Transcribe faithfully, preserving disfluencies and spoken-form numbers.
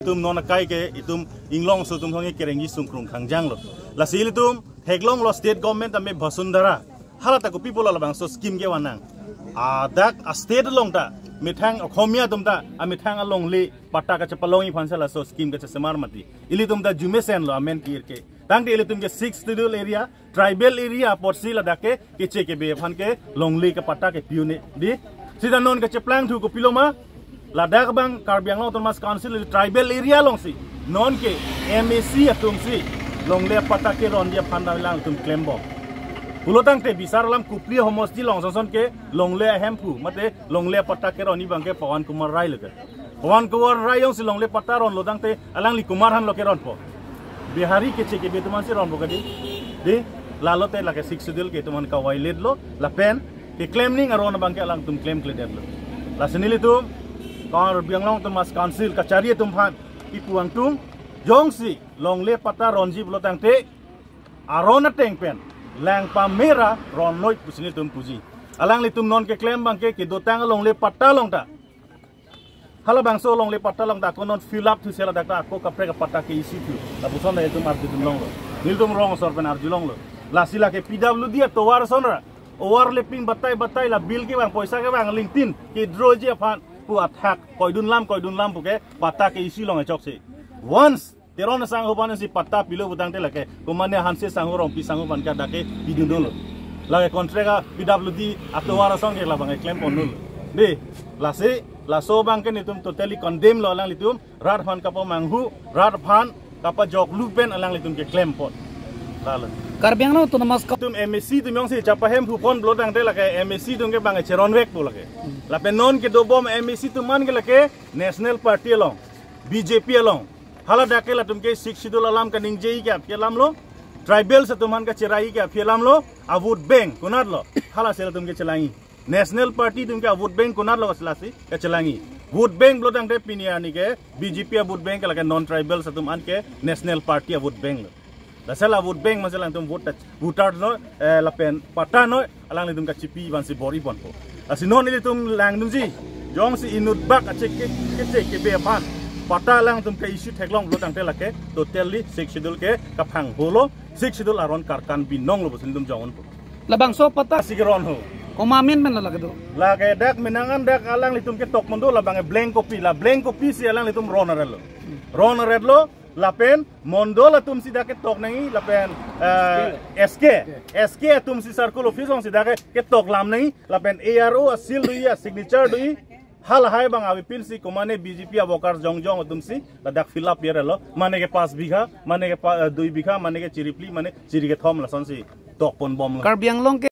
Itum non akai ke itum inglongso atum thongke kerengji sungkrung khangjanglo. Lasi ilitum theklonglo state government tame Vasundhara. Hala ta kopi pulo labangso scheme kevan nang. Adak a state along ta methang Okhomia atum ta amethang alongle patta kachepalongji aphansi laso scheme kachesemar mati. Ilitum ta arjumesenlo amen kir ke. Tangte ilitum ke sixth schedule area, tribal area apotsi ladak ke keche kebe aphan ke longle ke patta ke pi un-e dei. Sita non kacheplang thu kopilo ma, ladak abang Karbi Anglong Autonomous Council tribal area alongsi non ke M A C atumsi longle patta keronji aphan dam alangtum klembom. Pulo tangte bisar alam Kopili homosti along sonson ke longle ahemphu mate longle patta keronji abang ke Pawan Kumar Rai lo ke. Pawan Kumar Rai jongsi longle patta ronlo tangte alangli komat aphanlo keronpo? Bihari keche kebe atum aphansi ronpo ke dei. Dei, lalote lake sixth schedule ke itum aphan ka-violate lo, lapen keklem ning aron abang ke alangtum klemkledetlo. Lasi nelitum Karbi Anglong Autonomous Council kachari atum aphan kipu angtung, jongsi longle patta ronji pulo tangte aron ateng pen lang pamera ron noi pusi nelitum puji. Alanglitum non keklem abang ke kedotang alongle patta along ta, halabangso longle patta along ta ako non fill up thusi ladak ta ako kaprek apatta ke-issue thu. Lapuson ta itum arjudun longlo. Nelitum rong asor pen arjulonglo. Lasi lake P W D atovar ason ra overlapping batai batai la bill kevang, poisa kevang, lingtin kedraw ji aphan pu athak koidun lam koidun lam puke patta ke-issue long achoksi. Once Teron asangho aphansi patta pilo pu tangte lake komatne Hanse sangho, Rongpi sangho aphan ke adak ke pidun dolo. Lake contract a P W D atovar ason ke labang ke klempon dolo. Dei, lasi laso abang ke nelitum totally condemn lo alanglitum, rat aphan kapamanghu, rat aphan kapajoklu pen alanglitum ke klempon. Lalo. Karbi Anglong Autonomous Council atum M A C atum jongsi chapahemphu pon pulo tangte lake M A C atum ke abang ke cheronvekpo lake. Lapen non kedobom M A C atum an ke lake National Party along, B J P along. Hala dak ke latum ke sixth schedule alam kaningje ke aphi alam lo. Tribals atum aphan kacherai ke aphi alam lo. A vote bank konat lo? Halasi latum ke chelangji. National Party atum ke a vote bank konat lo, lasi kachelangji. Vote bank pulo tangte pini arni ke B J P a vote bank ke lake non tribals atum an ke National Party a vote bank lo. Lasi la vote bank masi alangtum vote ta, voter noi, eh, lapen patta noi, alanglitum kachipi aphansi bor-iponpo. Lasi non ilitum langdunji, jongsi inut bak ache ke, keche kebe aphan patta alangtum ke-issue theklong pulo tangte lake totally sixth schedule ke kaphangho lo, sixth schedule aron karkan binong lo pusi nelitum jongponpo. Labangso patta si keron ho. Komat amen pen lo lake do? Lake dak menang an dak alanglitum ketok mondo, labang blank copy, la blank copy si alanglitum ron aret lo. Ron aret lo, lapen mondol atumsi dak ketok nangji, lapen, eh, S K, S K atumsi circle office alongsi dak ke, ketok lam nangji, lapen A R O a seal doji, a signature doji, halahai abang avepinsi komatne B J P a worker jongjong atumsi ladak fill up pi aret lo, mane ke pas bigha, mane ke pa, eh, dui bigha, mane ke chiri phli, mane chiri kethom lasonsi tokponbom lo. Karbi Anglong ke